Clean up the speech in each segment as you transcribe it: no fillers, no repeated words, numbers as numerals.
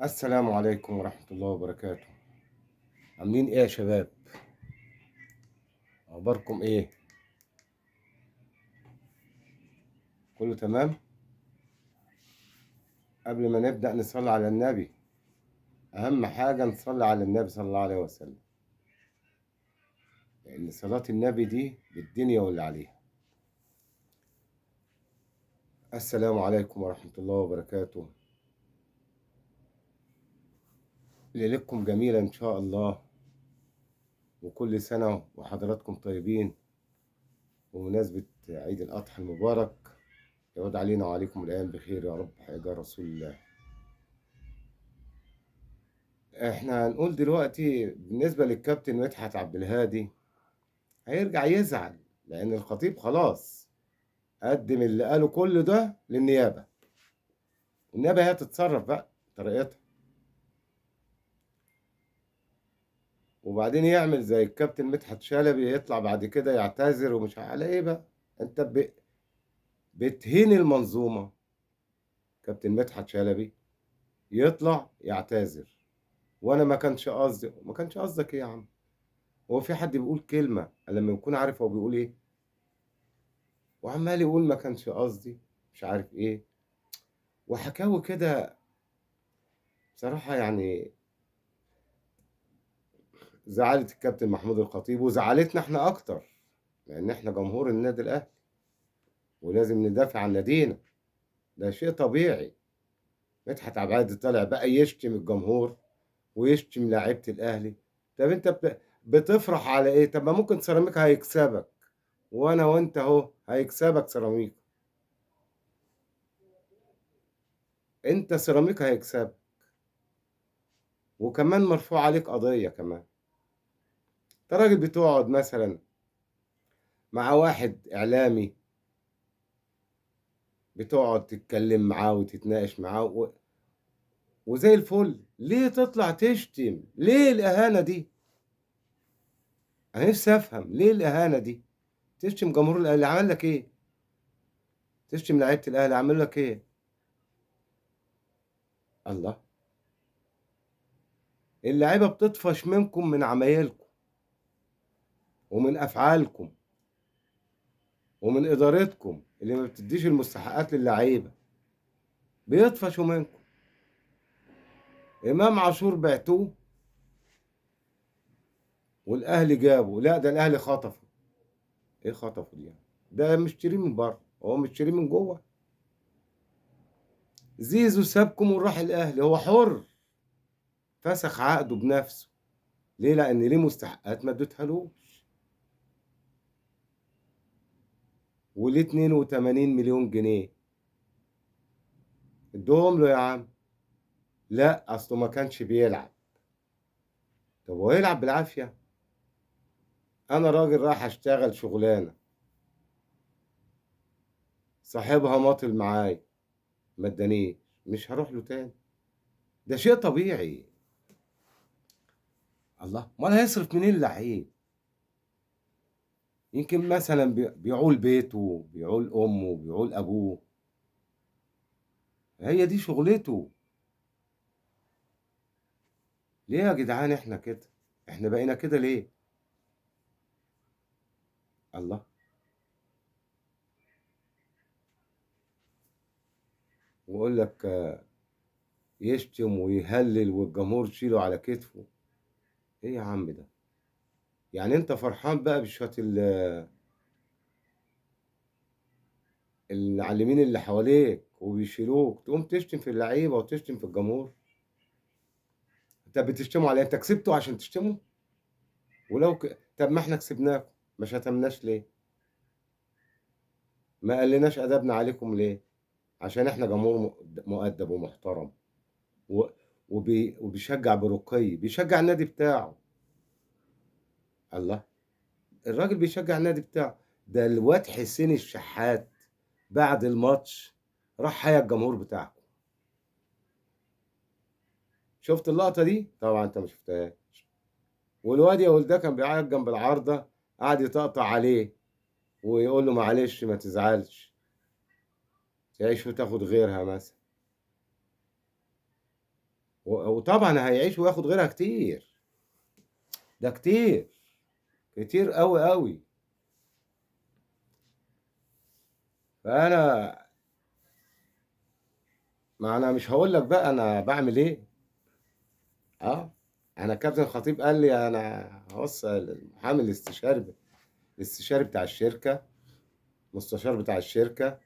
السلام عليكم ورحمة الله وبركاته. عاملين ايه يا شباب؟ اخباركم ايه؟ كله تمام؟ قبل ما نبدأ نصلي على النبي، اهم حاجة نصلي على النبي صلى الله عليه وسلم، لان صلاة النبي دي بالدنيا واللي عليها. السلام عليكم ورحمة الله وبركاته. ليلتكم جميلة إن شاء الله، وكل سنة وحضراتكم طيبين. ومناسبة عيد الأضحى المبارك يعود علينا وعليكم الأيام بخير يا رب، حاجة رسول الله. احنا هنقول دلوقتي بالنسبة للكابتن مدحت عبد الهادي هيرجع يزعل، لأن الخطيب خلاص قدم اللي قاله كل ده للنيابة، والنيابة هي تتصرف بقى طريقتها. وبعدين يعمل زي الكابتن مدحت شلبي، يطلع بعد كده يعتذر ومش على ايه بقى. انت بتهين المنظومة. كابتن مدحت شلبي يطلع يعتذر، وانا ما كانش قصدي. ما كانش قصدك ايه يا عم؟ هو في حد بيقول كلمة لما يكون عارف هو بيقول ايه؟ وعمال يقول ما كانش قصدي مش عارف ايه وحكاوي كده. بصراحة يعني زعلت الكابتن محمود الخطيب وزعلتنا احنا اكتر، لان احنا جمهور النادي الاهلي ولازم ندافع عن نادينا، ده شيء طبيعي. مدحت عبد الهادي طالع بقى يشتم الجمهور ويشتم لاعيبه الاهلي. طب انت بتفرح على ايه؟ طب ما ممكن سيراميكا هيكسبك، وانا وانت اهو هيكسبك سيراميكا، انت سيراميكا هيكسبك، وكمان مرفوع عليك قضية كمان. انت راجل بتقعد مثلا مع واحد اعلامي، بتقعد تتكلم معاه وتتناقش معاه وزي الفل، ليه تطلع تشتم؟ ليه الاهانة دي؟ انا نفسي افهم ليه الاهانة دي. تشتم جمهور الاهلي عمل لك ايه؟ تشتم لعيبة الاهلي عمل لك ايه؟ الله، اللعيبة بتطفش منكم، من عمايلكم ومن افعالكم ومن ادارتكم اللي ما بتديش المستحقات للعيبة، بيطفشوا منكم. امام عاشور بعتوه والاهلي جابه، لا ده الاهلي خطفه. ايه خطفه دي يعني؟ ده مشتريه من بره، هو مشتريه من جوه. زيزو سابكم وراح الاهلي، هو حر، فسخ عقده بنفسه. ليه؟ لان ليه مستحقات ما اديتهالوش، وليه 82 مليون جنيه ادوهم له يا عم. لا اصله ما كانش بيلعب. طب هو يلعب بالعافية؟ انا راجل رايح اشتغل شغلانة صاحبها ماطل معايا ما ادانيش، مش هروح له تاني، ده شيء طبيعي. الله، امال هيصرف منين اللعيب؟ يمكن مثلا بيعول بيته، بيعول امه، بيعول ابوه، هي دي شغلته. ليه يا جدعان احنا كده؟ احنا بقينا كده ليه؟ الله، ويقول لك يشتم ويهلل والجمهور شيله على كتفه. ايه يا عم ده؟ يعني انت فرحان بقى بشوية المعلمين اللي حواليك وبيشيلوك، تقوم تشتم في اللعيبة وتشتم في الجمهور؟ انت بتشتموا على انت كسبته عشان تشتمه؟ ولو طب ما احنا كسبناكم، ما شتمناش ليه؟ ما قلناش ادبنا عليكم ليه؟ عشان احنا جمهور مؤدب ومحترم وبيشجع برقي، بيشجع النادي بتاعه. الله، الراجل بيشجع النادي بتاعه. ده الواد حسين الشحات بعد الماتش راح حيا الجمهور بتاعكم. شفت اللقطة دي؟ طبعا انت ما شفتهاش. والواد يا ولد ده كان بيعيط جنب العارضة، قعد يطقطق عليه ويقول له معلش ما تزعلش، تعيش وتاخد غيرها مثلا. وطبعا هيعيش وياخد غيرها كتير، ده كتير كتير قوي قوي. فانا ما انا مش هقول لك بقى انا بعمل ايه. انا كابتن خطيب قال لي انا هوصل المحامي الاستشاري بتاع الشركة، المستشار بتاع الشركة،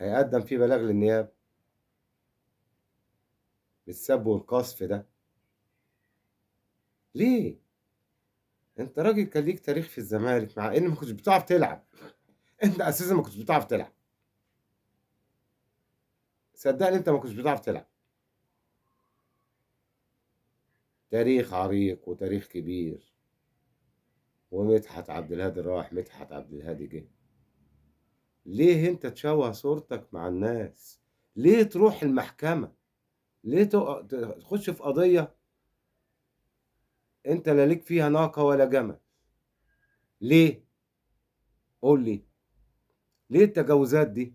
هيقدم فيه بلاغ للنيابه بالسب والقصف ده. ليه؟ انت راجل كان ليك تاريخ في الزمالك، مع ان ما كنتش بتعرف تلعب، انت اساسا ما كنتش بتعرف تلعب، صدقني انت ما كنتش بتعرف تلعب. تاريخ عريق وتاريخ كبير، ومدحت عبد الهادي راح، مدحت عبد الهادي جه. ليه انت تشوه صورتك مع الناس؟ ليه تروح المحكمة؟ ليه تخش في قضية انت لا ليك فيها ناقة ولا جمل؟ ليه؟ قول لي ليه التجاوزات دي؟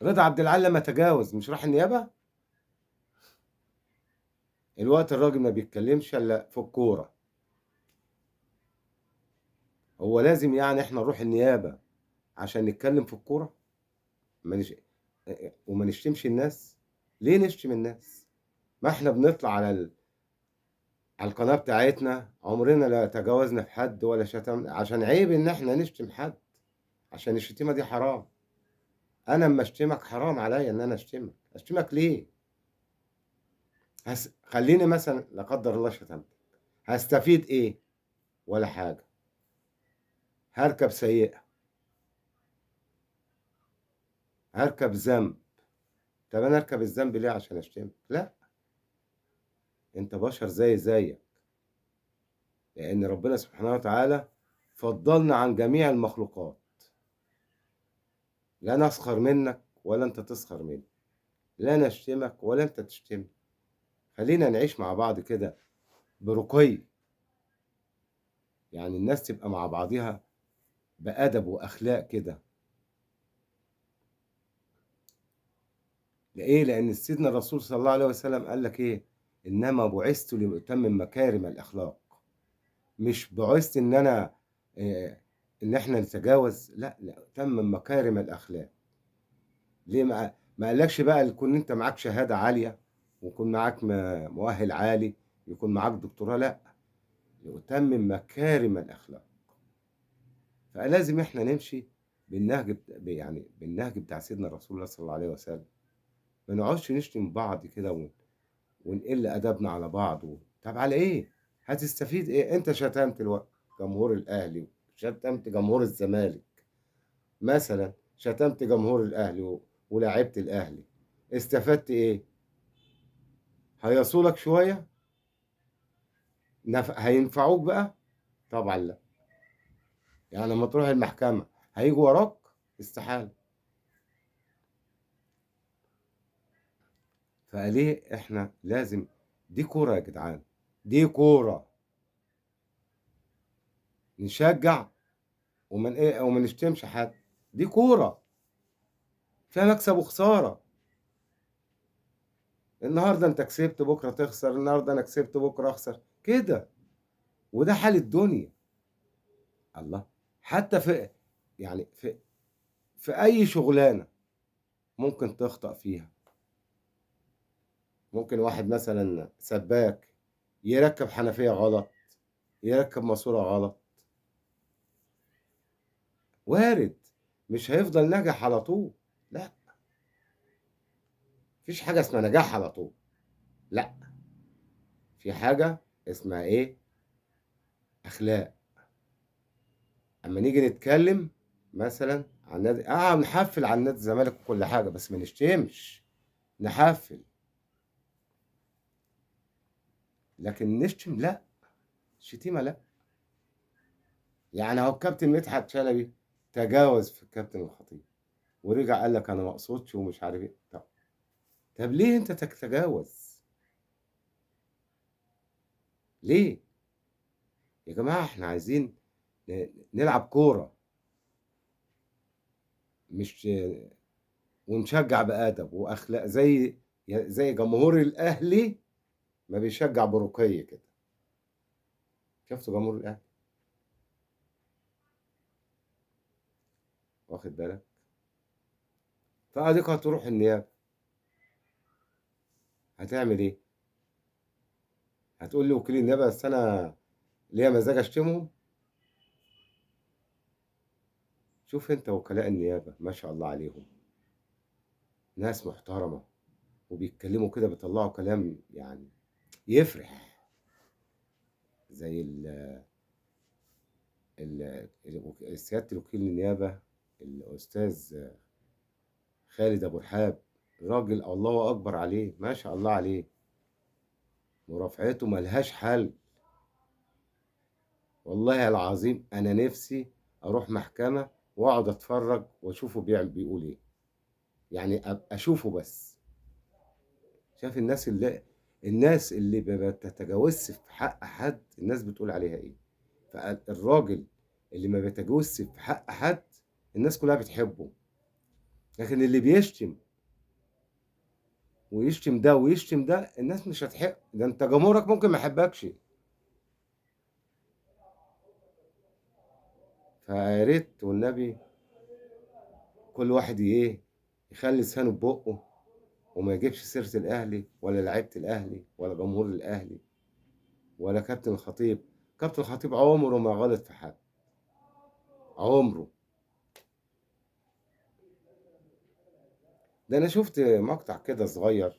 رضا عبد العال لما تجاوز مش راح النيابة؟ الوقت الراجل ما بيتكلمش الا في الكورة. هو لازم يعني احنا نروح النيابة عشان نتكلم في الكورة؟ وما نشتمش الناس؟ ليه نشتم الناس؟ ما احنا بنطلع على القناة بتاعتنا عمرنا لا تجاوزنا في حد ولا شتمنا، عشان عيب ان احنا نشتم حد، عشان الشتيمة دي حرام. انا اما اشتمك حرام عليا ان انا اشتمك. اشتمك ليه؟ خليني مثلا لا قدر الله شتمتك، هستفيد ايه؟ ولا حاجة. هركب سيئة، هركب ذنب. طب انا اركب الذنب ليه عشان اشتمك؟ لا، انت بشر زي زيك، لان ربنا سبحانه وتعالى فضلنا عن جميع المخلوقات. لا نسخر منك ولا انت تسخر مني، لا نشتمك ولا انت تشتمني. خلينا نعيش مع بعض كده برقي، يعني الناس تبقى مع بعضها بأدب وأخلاق كده. لإيه؟ لأن سيدنا الرسول صلى الله عليه وسلم قال لك إيه؟ إنما بعثت لأتمم مكارم الأخلاق. مش بعثت إن أنا إن إحنا نتجاوز، لا، لأتمم مكارم الأخلاق. ليه ما قالكش بقى يكون أنت معاك شهادة عالية، ويكون معاك مؤهل عالي، يكون معاك دكتوراه، لا، لأتمم مكارم الأخلاق. فلازم إحنا نمشي بالنهج يعني بالنهج بتاع سيدنا رسول الله صلى الله عليه وسلم. ما نقعدش نشتم بعض كده ونقل أدبنا على بعض طب على إيه؟ هتستفيد إيه؟ أنت شتمت الوقت جمهور الأهلي، شتمت جمهور الزمالك مثلا، شتمت جمهور الأهلي ولاعيبة الأهلي، استفدت إيه؟ هيصولك شوية؟ هينفعوك بقى؟ طبعا لا. يعني لما تروح المحكمة هيجوا وراك؟ استحالة. فليه احنا لازم، دي كورة يا جدعان، دي كورة، نشجع ومن ايه وما نشتمش حد. دي كورة فيها مكسب وخسارة. النهارده انت كسبت بكرة تخسر، النهارده انا كسبت بكرة اخسر كده، وده حال الدنيا. الله، حتى في يعني في اي شغلانة ممكن تخطأ فيها. ممكن واحد مثلا سباك يركب حنفية غلط، يركب ماسورة غلط، وارد، مش هيفضل ناجح على طول. لا، مفيش حاجة اسمها نجاح على طول، لا، في حاجة اسمها ايه؟ اخلاق. اما نيجي نتكلم مثلا عن نادي، نحفل عن نادي الزمالك وكل حاجة، بس ما نشتمش، نحفل، لكن نشتم لا، شتيمة لا. يعني هو الكابتن مدحت شلبي تجاوز في الكابتن الخطيب ورجع قال لك انا ما اقصدش ومش عارف ايه. طب ليه انت تتجاوز؟ ليه؟ يا جماعة احنا عايزين نلعب كورة، مش ونشجع بأدب وأخلاق زي زي جمهور الاهلي ما بيشجع بروكيه كده. شفتوا جمهور الاهلي؟ واخد بالك؟ فاديك هتروح النيابة، هتعمل ايه؟ هتقول لي وكيل النيابة بس انا ليا مزاج اشتمهم؟ شوف انت وكلاء النيابة ما شاء الله عليهم، ناس محترمه وبيتكلموا كده، بيطلعوا كلام يعني يفرح، زي ال سيادة الوكيل النيابة الاستاذ خالد ابو رحاب، راجل الله اكبر عليه، ما شاء الله عليه، مرافعته ملهاش حل. والله العظيم انا نفسي اروح محكمة واقعد اتفرج واشوفه بيعمل بيقول ايه، يعني اشوفه بس. شايف الناس اللي ما بتتجاوزش في حق حد، الناس بتقول عليها ايه؟ فالراجل اللي ما بيتجاوزش في حق حد الناس كلها بتحبه، لكن اللي بيشتم ويشتم ده ويشتم ده الناس مش هتحب ده. انت جمهورك ممكن ما يحبكش. فيا ريت والنبي كل واحد ايه يخلي لسانه ببقه وما يجيبش سيرة الأهلي ولا لعيبة الأهلي ولا جمهور الأهلي ولا كابتن الخطيب. كابتن الخطيب عمره ما غلط في حد، عمره. ده أنا شفت مقطع كده صغير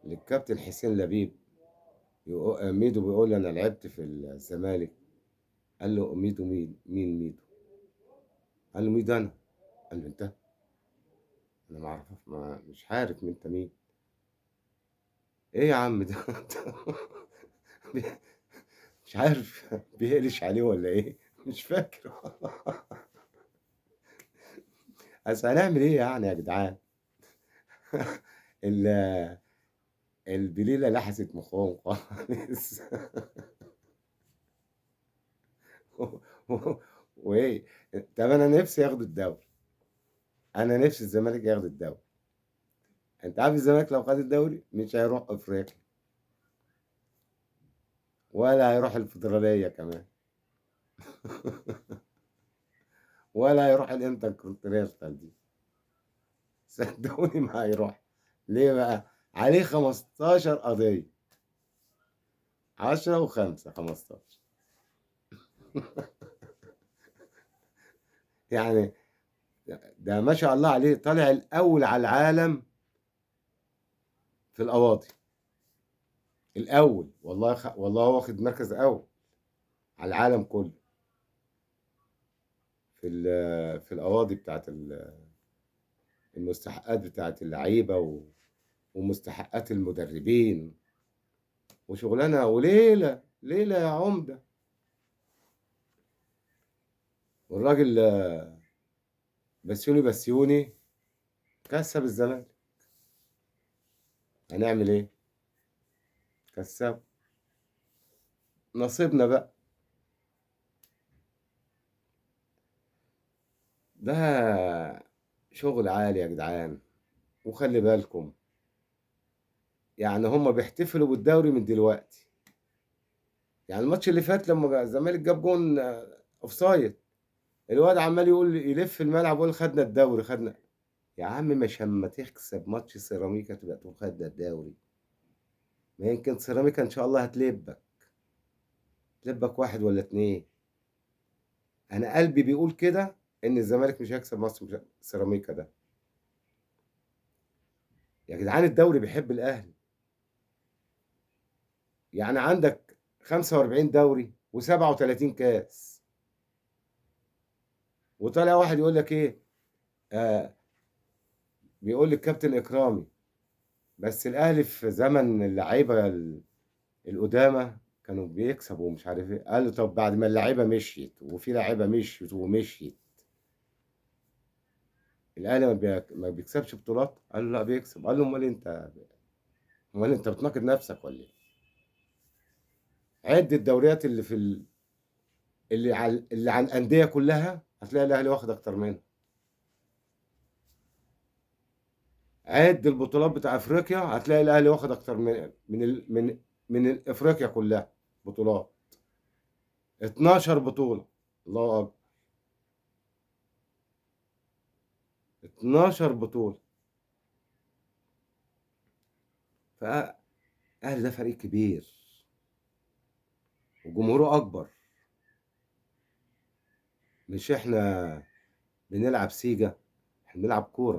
للكابتن حسين لبيب، ميدو بيقول أنا لعبت في الزمالك، قال له ميدو مين؟ مين ميدو؟ قال له ميدو أنا. قال له أنت؟ أنا ما أعرف، ما مش عارف مين أنت مين. إيه يا عم ده؟ مش عارف بيقلش عليه ولا إيه، مش فاكر والله. بس هنعمل إيه يعني يا جدعان؟ البليلة لحست مخهم خالص. وإيه؟ طب أنا نفسي ياخدوا الدوري، أنا نفسي الزمالك ياخد الدوري. أنت عارف الزمالك لو خد الدوري مش هيروح أفريقيا ولا هيروح الفدرالية كمان ولا هيروح الانتركونتيننتال دي، صدقوني ما هيروح. ليه بقى؟ عليه 15 قضية، 10 و5 15. يعني ده ما شاء الله عليه طالع الأول على العالم في القواضي، الأول والله، والله هو واخد مركز أول على العالم كله في القواضي بتاعت المستحقات بتاعت اللعيبة ومستحقات المدربين وشغلانة وليلة ليلة يا عمدة. والراجل بسيوني كسب الزمالك، هنعمل ايه؟ كسب نصيبنا بقى. ده شغل عالي يا جدعان. وخلي بالكم يعني هما بيحتفلوا بالدوري من دلوقتي. يعني الماتش اللي فات لما الزمالك جاب جون offside، الواد عمال يقول يلف الملعب ويقول خدنا الدوري خدنا. يا عم مش اما تكسب ماتش سيراميكا تبقى تقول خدنا الدوري، ما يمكن سيراميكا ان شاء الله هتلبك، تلبك 1 ولا 2. انا قلبي بيقول كده ان الزمالك مش هيكسب ماتش سيراميكا ده. يا جدعان الدوري بيحب الاهلي، يعني عندك 45 دوري و37 كاس، وطالع واحد يقول لك ايه، بيقول للكابتن اكرامي بس الاهلي في زمن اللعيبة القدامى كانوا بيكسبوا ومش عارف ايه. قال له طب بعد ما اللعيبة مشيت، وفي لعيبة مشيت ومشيت، الاهلي ما بيكسبش بطولات؟ قال له لا بيكسب. قال له امال انت بتناقض نفسك ولا ايه؟ عد الدوريات اللي في اللي على الاندية كلها هتلاقي الاهلي واخد اكتر منها. عد البطولات بتاع افريقيا هتلاقي الاهلي واخد اكتر من من ال من من افريقيا كلها بطولات. 12 بطولة، الله اكبر، 12 بطولة. فالاهلي ده فريق كبير وجمهوره اكبر. مش احنا بنلعب سيجا، احنا بنلعب كورة.